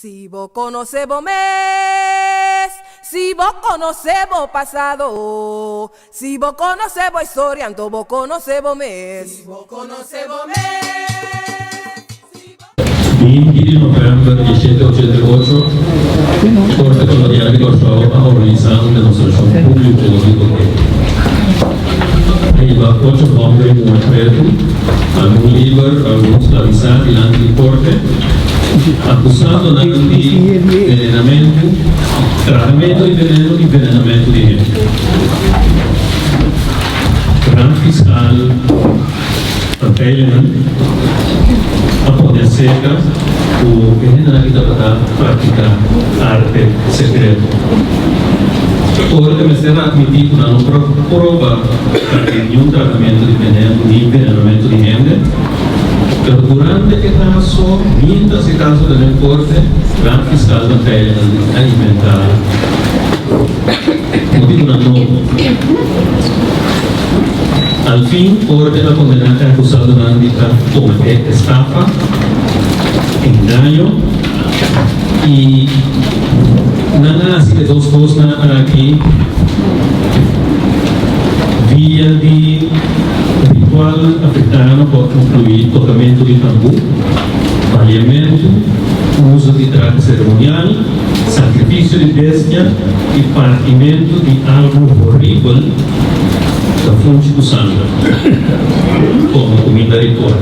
Si bo konosé bo mes, si bo konosé bo pasado, si bo konosé bo historia, anto bo konosé bo mes. Si bo konosé bo mes, si bo. 20 di novèmber di shete ochenta i ocho, Korte Kolonial di Kòrsou a organisá un demostrashon públiko di protesta. A hiba ocho hòmber i muhé pretu, algun liber, algun sklavisá dilanti di korte, akusando nan di venenamentu, trahamentu di veneno i venenamentu di hende. Gran Fiskal Van Teylingen a pone aserka ku e hendenan ki tabata praktiká arte sekreto. Korte mester a atmití ku nan no por a proba ta tin niun tratamentu di veneno ni venenamentu di hende, pero durante e kaso, miéntras e kaso ta den korte, Gran Fiskal Van Teylingen a inventá motibunan nobo. Al fin, korte a kondená e akusadonan di ta kometé estafa, engaño i nan a hasi e dos kosnan aki via di ritualnan afrikano ku a inkluí tokamentu di tambú, baliamentu, uso di trahe seremonial, sakrifisio di bestia i partimentu di algu horibel ta funchi ku sanger komo kuminda ritual.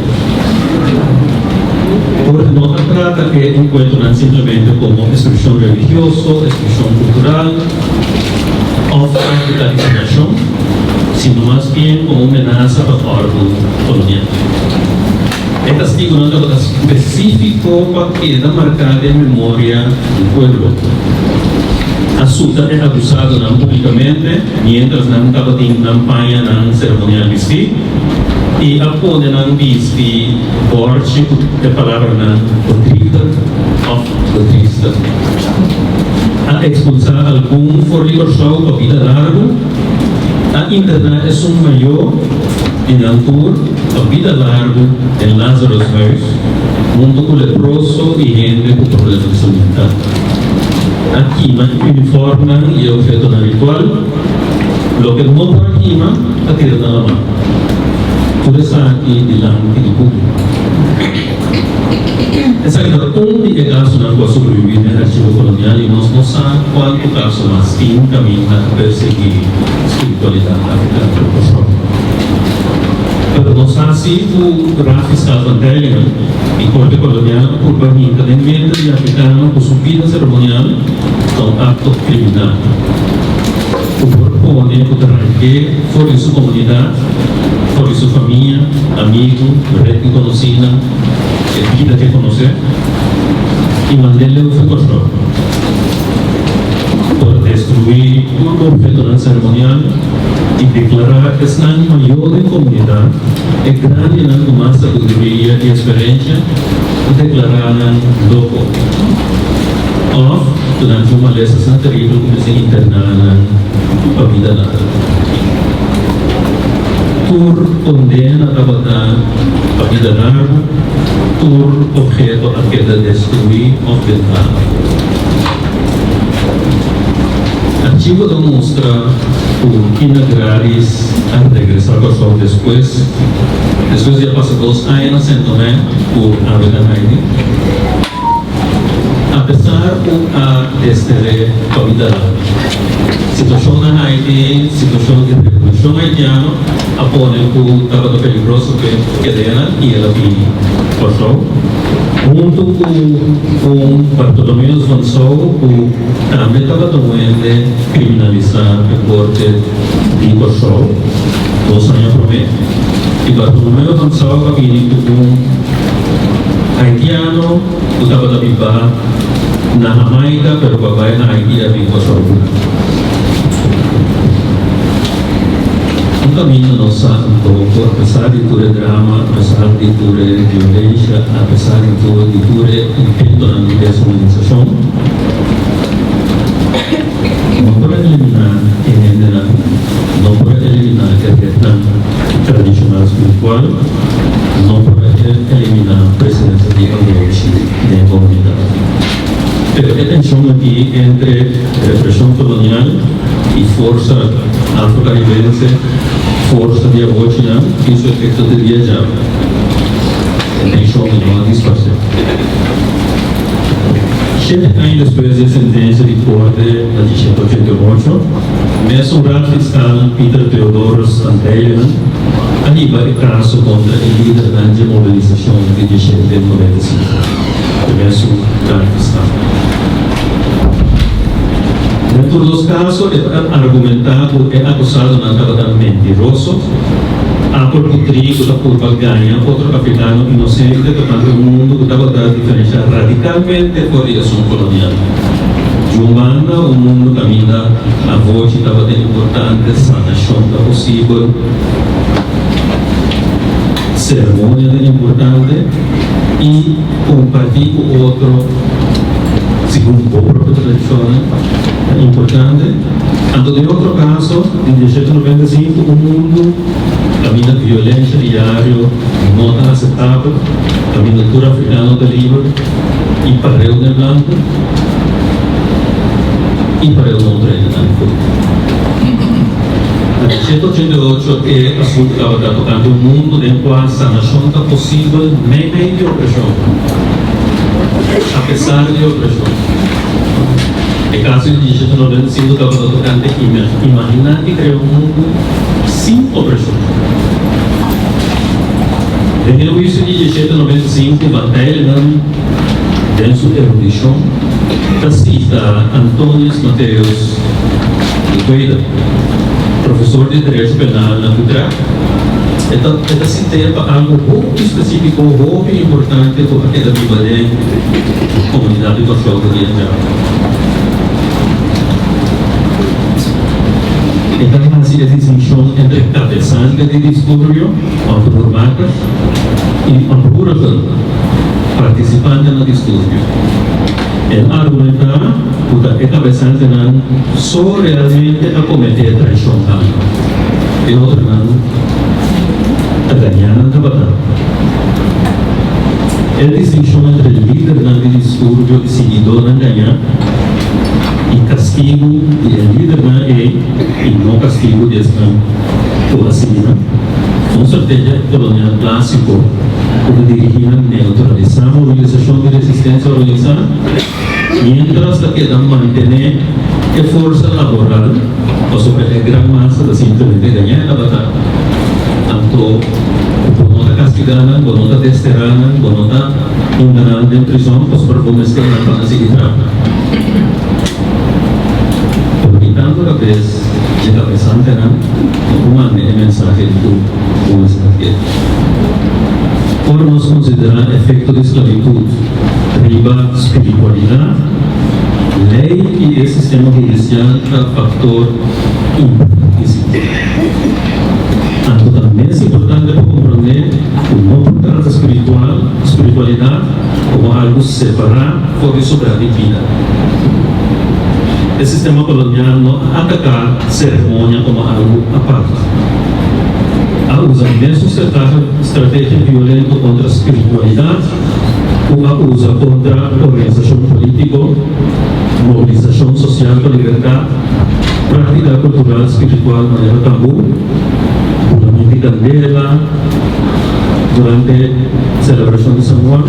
Porque no ta trata e enkuentronan simplemente komo ekspreshon religioso, ekspreshon kultural òf práktika di sanashon, sino mas bien komo un menasa pa òrdu kolonial. E kastigunan tabata spesífiko pa keda marká den memoria di pueblo. A suta e abusadonan públikamente miéntras nan tabatin nan pañanan seremonial bistí i a pone nan bisti bòrchi ku e palabranan bedrieger òf bedriegster. A ekspulsá algun for di Kòrsou pa bida largu, a interná esun mayó di nan tur pa bida largu den Lazarushuis huntu ku leproso i hende ku problema di salú mental. A kima e unifòrmnan i e ophetonan ritual. Loke no por a kima, a tira na laman. Tur esaki dilanti di públiko. Esaki ta un di e kasonan ku a sobrebibí den archivo kolonial i nos no sa kuantu kaso mas tin kaminda a persiguí spiritualidat afrikano na Kòrsou. Pero nos sa si ku Raad Fiskal van Teylingen i Korte Kolonial a purba hinka den mente di afrikano ku su bida seremonial ta un akto kriminal ku por pone ku ta rank'é for di su komunidat, for di su famia, amigu, ret di konosínan, e bida ke konosé, i mand'é leu fu Kòrsou. Por destruí tur ophetonan seremonial i deklará esnan mayó den komunidat, e grandinan ku mas sabiduria i eksperensia, i deklará nan loko òf ku nan tin un malesa asina teribel ku mester interná nan pa bida largu. Tur kondena tabata pa bida largu, tur obheto a keda destruí òf bentá. Archivo ta mustra ku Kina Gradis a regresá Kòrsou despues despues di a pasa dos aña na Saint Tomé ku awe ta Haiti. Apesar ku a dester'é pa bida largu, situashon na Haiti, situashon di revolushon haitiano a pone ku tabata peligroso p'e kedena i el a bini Kòrsou huntu ku un Bartolomeus van Sou ku tambe tabata un hende kriminalisá p'e korte di Kòrsou dos aña promé. I Bartolomeo van Sou a bini ku un haitiano ku tabata biba na Hamaika pero ku a bai Haiti a bin Kòrsou. Un kaminda nos sa anto ku apesar di tur e drama, apesar di tur e violensha, apesar di tur di tur e intentonan di deshumanisashon, no por a eliminá e hendenan, no por a eliminá e retnan tradishonal spiritual, no por a eliminá presensia di anochi den komunidat. Pero e tenshon aki entre represhon kolonial i forsa afro-karibense, forsa di abochinan, tin su efekto te dia djawe. E tenshon no a disparsé. Shete aña despues di e sentensia di korte na 1888, mesun Raad Fiskal Pieter Theodorus van Teylingen a hiba e kaso kontra e lidernan dje mobilisashon di 1795. E mesun Raad Fiskal. Den tur dos kaso e ta argumentá ku e akusadonan tabata mentiroso, apel ku tri ku ta purba gaña otro afrikano inosente tokante un mundu ku tabata diferenshá radikalmente for di esun kolonial. Di un banda, un mundu kaminda avochi tabata importante, sanashon ta posibel, seremonia ta importante i kompartí ku otro segun bo propio tradishonnan ta importante. Anto den otro kaso, di 1895, un mundu kaminda violensha diario no ta aseptabel, kaminda tur afrikano ta liber i pareu den blanku i pareu no otro hendenan di kor. Na 1888 e asuntu tabata tokante un mundu den kua sanashon ta posibel meimei di opreshon, apesar di opreshon. E kaso di 1895 tabata tokante imaginá i krea un mundu sin opreshon. Den e huisio di 1895 Van Teylingen den su erudishon ta sita Antonius Matthäus de Tweede, profesor di derecho penal na Utrecht. E ta e ta sit'é pa algu hopi spesífiko, hopi importante ku a keda biba den komunidat di Kòrsou te dia djawe. E ta hasi e distinshon entre kabesante di disturbio, oproermakers, i oproerigen, partisipante na disturbio. El a argumentá ku ta e kabesantenan so realmente a kometé e traishon aki. E otronan ta gañá nan tabata. E distinshon entre lidernan di disturbio i siguidónan gañá i kastigu di e lidernan ei i no kastigu di esnan ku a sigui nan. Un strategia kolonial klásiko ku ta dirigí na neutralisá mobilisashon di resistensia organisá, miéntras ta keda mantené e forsa laboral pasobra e gran masa ta simplemente gañá e tabata. Anto bo no ta kastigá nan, bo no ta desterá nan, bo no ta hunga nan den prizòn pasobra bo mester nan pa nan sigui traha. Pero di tantu kabes dje kabesantenan no por manda e mensahe di ku bo mester ta kier. Ora nos konsiderá efekto di sklabitut riba spiritualidat, lei i e sistema hudisial ta faktor importantísimo. Anto ta mes importante pa komprondé ku no por trata spiritual, spiritualidat komo algu separá for di sobrá di bida. E sistema kolonial no a ataká seremonia komo algu apart. A usa mesun strategia violento kontra spiritualidat ku a usa kontra organisashon polítiko, mobilisashon sosial pa libertat, práktika kultural spiritual manera tambú, bulament di kandela durante selebrashon di San Juan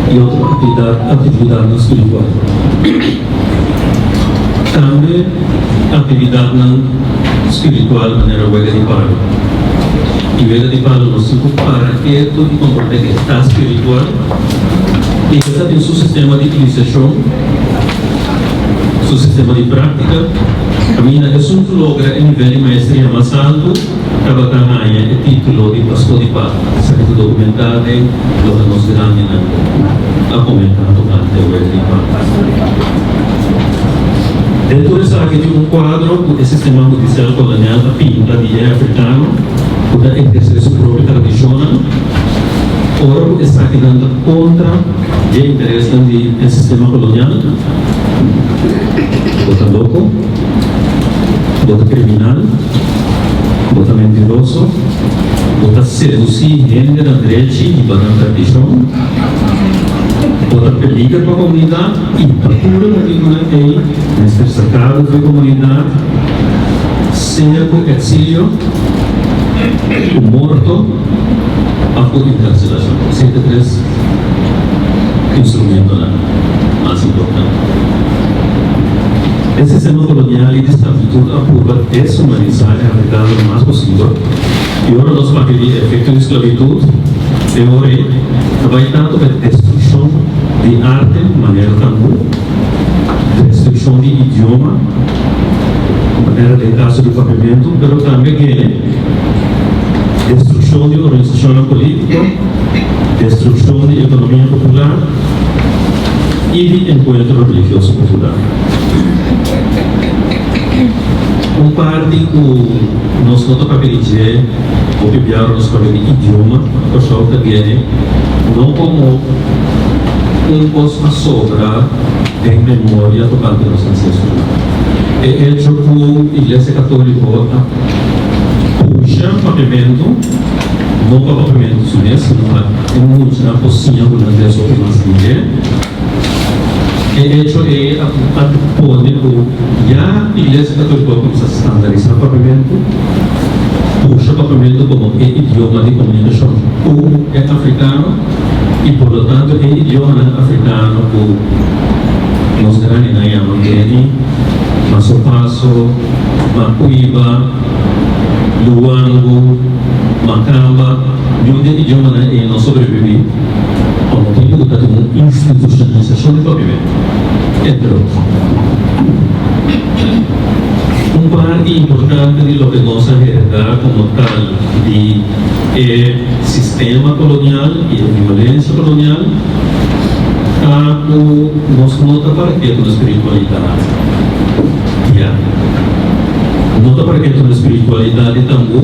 i otro aktividatnan spiritual. Tambe aktividatnan spiritual manera wega di palu. I wega di palu nos tin ku para ketu i komprondé ku e ta spiritual i ku ta tin su sistema di inisiashon, su sistema di práktika. Kaminda esun ku logra e nivel di maestria mas altu tabata haña e título di Pastor di Palu. Esaki ta dokumentá den loke nos grandinan a komentá tokante wega di palu. Den tur esaki tin un kuadro ku e sistema hudisial kolonial a pinta di e afrikano ku ta ehersé su propio tradishonnan ora ku esakinan ta kontra dje interesnan di e sistema kolonial. Bo ta loko, bo ta kriminal, bo ta mentiroso, bo ta sedusí hende na drechi riba nan tradishon, bo. Bo ta peliger pa komunidat i pa tur e motibunan ei mester saka bo for e komunidat, sea ku eksilio, ku morto òf ku enkarselashon. Esei ta tres instrumentonan mas importante. E sistema kolonial i di sklabitut a purba deshumanisá e afrikano lo mas posibel. I ora nos papia di efekto di sklabitut, e ora ei ta bai tantu pa e destrukshon di arte manera tambú, destrukshon di idioma manera den kaso di papiamentu, pero tambe gene destrukshon di organisashonnan polítiko, destrukshon di ekonomia popular i di enkuentro religioso popular. Un parti ku nos no ta papia di dje, hopi biaha ora nos papia di idioma, Kòrsou ta biene no komo un kos a sobra den memoria tokante nos ansestronan. E echo ku Iglesia Katóliko a pusha papiamentu, no pa papiamentu su mes, sino pa e muchanan por siña hulandes hopi mas lihé. E echo ei a pone ku ya Iglesia Katoliko a kuminsá standarisá papiamentu, pusha papiamentu komo e idioma di komunikashon ku e afrikano i por lo tanto e idiomanan afrikano ku nos grandinan yama Gueni, Masopaso, Makuiba, Luangu, Makamba, niun di e idiomanan ei no sobrebibí. Pa motibu ku ta tin un institushonalisashon di papiamentu, entre otro. Un parti importante di loke nos a heredá komo tal di e sistema kolonial i e violensia kolonial ta ku nos no ta parke ku nos spiritualidat diario. No ta parke ku nos spiritualidat di tambú.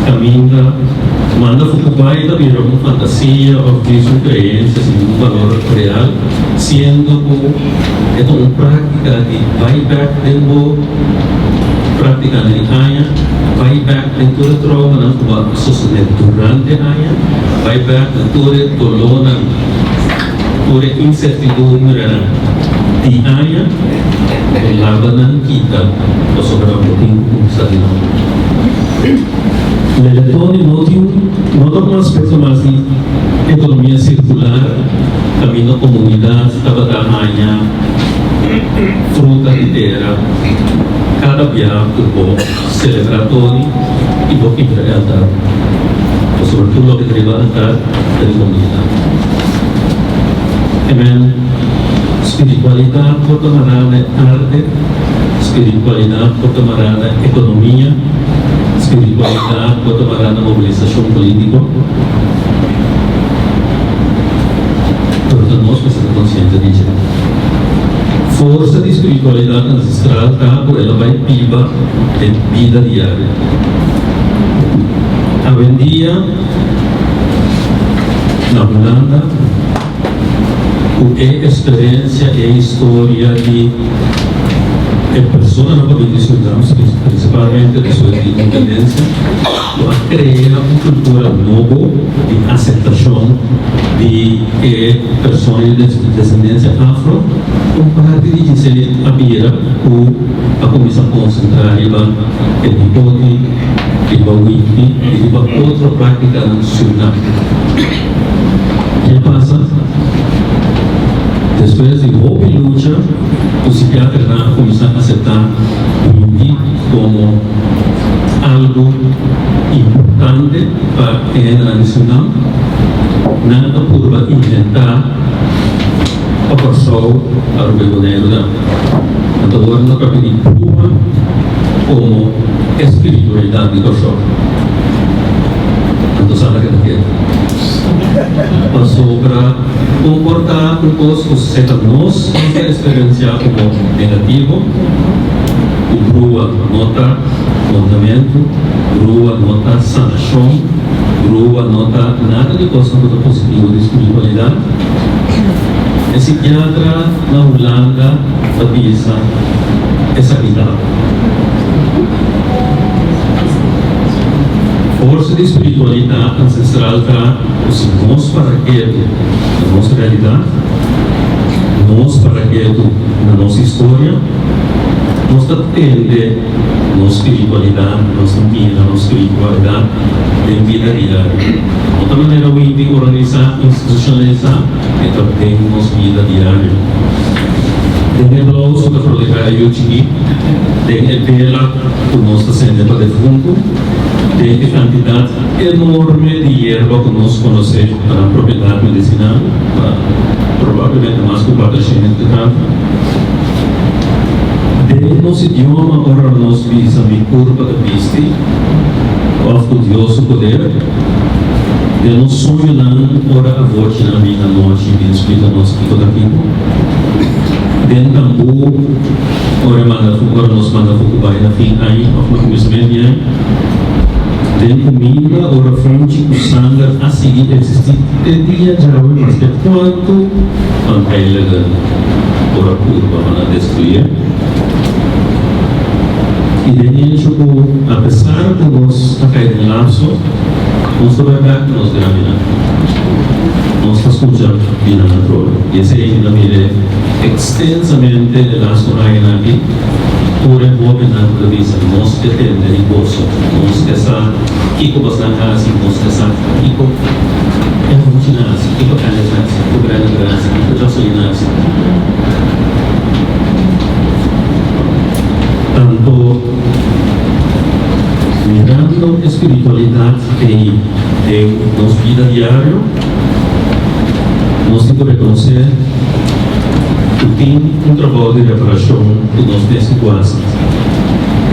Caminda manda fuku bai ta bira un fantasia of djis un creencia sin un balor real, siendo cu e ta un practica di bai bek den bo practicanan di aña, bai bek den tur e traumanan cu bo a sosode durante aña, bai bek den tur e dolornan, tur e incertidumbrenan di aña, bo laba nan kita pasobra bo tin cu cuminsa di nobo. Lele Tony no tin no ta un aspecto mas di economia circular caminda comunidad tabata haña fruta di tera cada bia cu bo celebra Tony y bo kibra e altar pasobra tur loke ta riba altar ta di comunidad. Amen. Spiritualidad por ta mará na e arte, spiritualidad por ta mará na economia, spiritualidad por ta mará na mobilisacion politico. Pero ta nos mester ta consciente di dje. Forsa di spiritualidad ancestral ta cu el a bay biba den bida diario. Awendia na Hulanda ku e eksperensia e historia di e personanan ku a bini di Surinam, prinsipalmente despues di independensia, ku a krea un kultura nobo di aseptashon di e persona di desendensia afro, un parti di djisei a bira ku a kuminsá konsentrá riba e bigoti, riba wiki i riba otro práktikanan Surinam. Ke pasa? Despues di hopi lucha, ku sikiaternan a kuminsá aseptá wiki komo algu importante pa e hendenan di Surinam, nan a purba inventá pa Kòrsou, Aruba i Boneiru tambe. Anto awor nan ta papia di bruha komo e spiritualidat di Kòrsou. Anto sa loke ta kere. Pasobra kon por ta un kos ku seta nos nos ta eksperensiá komo negativo, ku bruha no ta kontamentu, bruha no ta sanashon, bruha no ta nada di kosnan ku ta positivo di spiritualidat. E sikiatra na Hulanda ta bisa esaki ta. Forsa di spiritualidat ansestral ta ku si nos para ketu na nos realidat, Nos para ketu na nos historia, nos ta tende nos spiritualidat, nos ta mira nos spiritualidat den bida diario. No ta manera winti organisá, institucionalisá, e ta den nos bida diario. Den e blous ku ta protehá e yu chikí, den e bela ku nos ta sende pa defuntu, den e kantidat enorme di yerba ku nos konosé pa nan propiedat medisinal, pa probablemente mas ku 400 di tantu. Den nos idioma ora nos bisa mi kurpa ta bisti òf ku Dios su poder, den nos soñonan ora avochinan bin anochi bin splika nos kiko ta kiko, den tambú ora manda ora nos manda fuku bai na fin aña òf na kuminsamentu di aña, den kuminda ora funchi ku sanger a sigui eksistí te dia djawe maske kuantu onheiligen ora purba pa nan destruyé. I den hecho ku apesar ku nos a kai den lapso, nos ta bai bèk na nos grandinan. Nos ta skucha di nan atrobe. I esei mi ta mir'é ekstensamente e lastu añanan aki, tur e hóbennan ku ta bisa, Nos ke tende di boso, nos ke sa kiko bosnan hasi, nos ke sa kiko e muchanan hasi, kiko Alex hasi, kiko Brandon hasi, kiko Jocelyn hasi. Tanto mirando e spiritualidad ei den nos bida diario, nos tin cu reconoce cu tin un trabao di reparacion cu nos mester cu haci.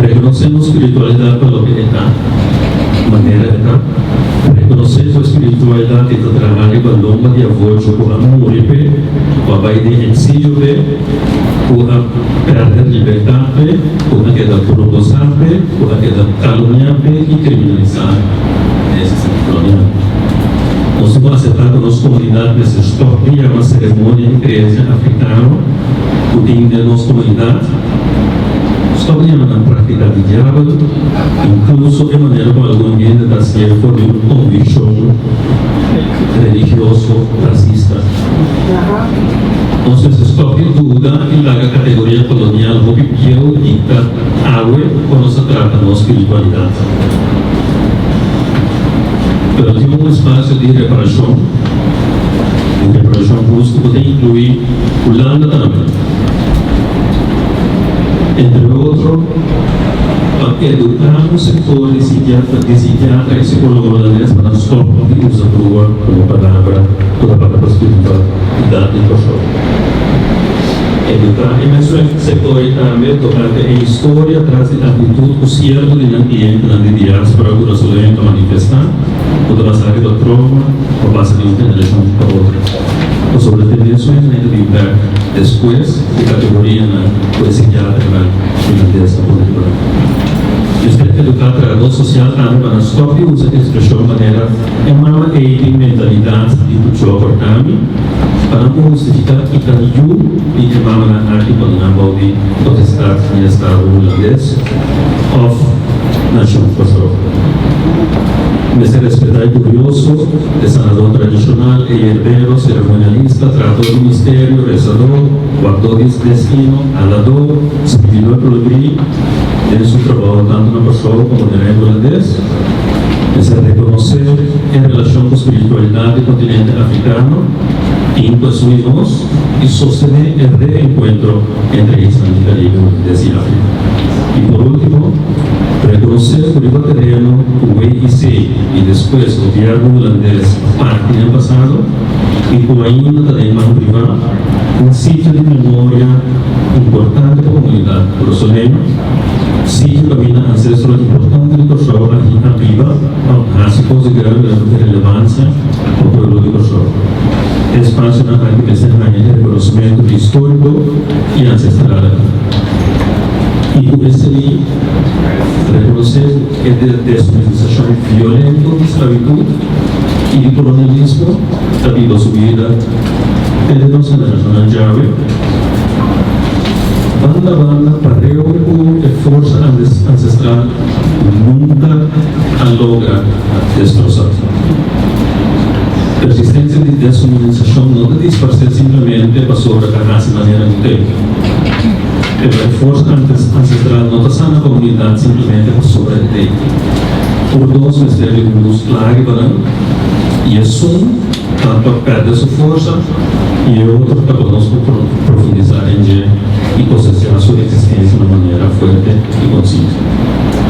Reconoce nos spiritualidad pa loke e ta, manera e ta. Reconoce cu e spiritualidad ei ta traha riba lomba di avocho cu a muri p'e, cu a bai den exilio p'e, ku a pèrdè libertat p'e, ku a keda brokosá p'e, ku a keda kalumniá p'e i kriminalisá den e sistema kolonial. Nos tin ku aseptá ku nos komunidat mester stòp di yama seremonia i kreensia afrikano ku tin den nos komunidat, stòp di yama nan práktika di diabel, inkluso e manera ku algun hende ta hasié for di un konvikshon religioso rasista. Nos mester stòp di duda i laga kategoria kolonial hopi bieu dikta awe kon nos ta trata nos spiritualidat. Pero tin un espasio di reparashon, un reparashon hustu ku ta inkluí Hulanda tambe, entre otro pa eduká un sektor di sikiatra i sikólogo hulandes pa nan stòp di usa brua komo palabra ku ta papia pa spiritualidat di Kòrsou. Eduká e mesun sektor ei tambe tokante e historia tras di aktitut ku sierto di nan klientenan di diáspora kurasoleño ta manifestá, ku ta basá riba trouma ku a pasa di un generashon pa otro. Pasobra te mesun esnan ta bin bèk despues ku kategorianan ku e sikiaternan hulandes a pone riba nan. Mester eduká trahadó sosial tambe pa nan stòp di usa ekspreshon manera E mama ei tin mentalidat di kuchó kortami pa nan por hustifiká kita yu di e mamanan aki pone nan bou di potestat di estado hulandes òf nashon Kòrsou. Mester respetá e kurioso, e sanadó tradishonal, e yerbero, seremonialista, trahadó di misterio, resadó, wardó di destino, aladó, skibidó prohibí den su trabou tantu na Kòrsou komo den Reino Hulandes. Mester rekonosé e relashon ku spiritualidat di kontinente afrikano tin ku esun di nos i sostené e reenkuentro entre islan di Karibe Hulandes i Afrika. I por último, rekonosé ku riba tereno ku WIC i despues gobièrnu hulandes a parti den pasado i ku ainda ta den man privá, un sitio di memoria importante pa komunidat kurasoleño, Sitio kaminda ancestronan importante di Kòrsou a a biba òf hasi kos di gran relevansia pa pueblo di Kòrsou. E espasionan aki mester haña e rekonosimentu históriko i ancestral aki. I ku esei rekonosé ku e deshumanisashon violento di sklabitut i di kolonialismo ta biba su bida te den nos generashonnan djawe. Banda banda pareu ku e forsa ancestral nunka a logra destrosá. Persistencia di deshumanisashon no ta disparsé simplemente pasobra ta hasi. t'ei. Pero e forsa ancestral no ta sana comunidad simplemente pasobra e t'ei. Tur dos mester di un luz cla riba nan y esun ta pa perde su forsa y e otro ta pa nos por profundisa den dje y cosechá su existencia na manera fuerte y conciso.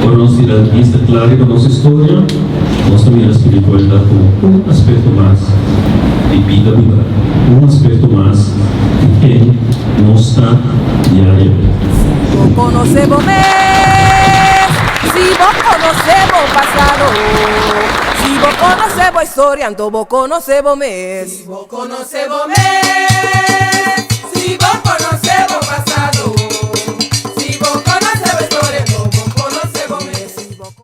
Ora nos tira bista cla riba nos historia, nos ta mira spiritualidad como un aspecto mas di bida biba, un aspecto mas di ken nos ta diariamente. Si bo conoce bo mes, si bo conoce bo pasado, si bo conoce bo historia, anto bo conoce bo mes. Si bo conoce bo mes, si bo conoce bo pasado.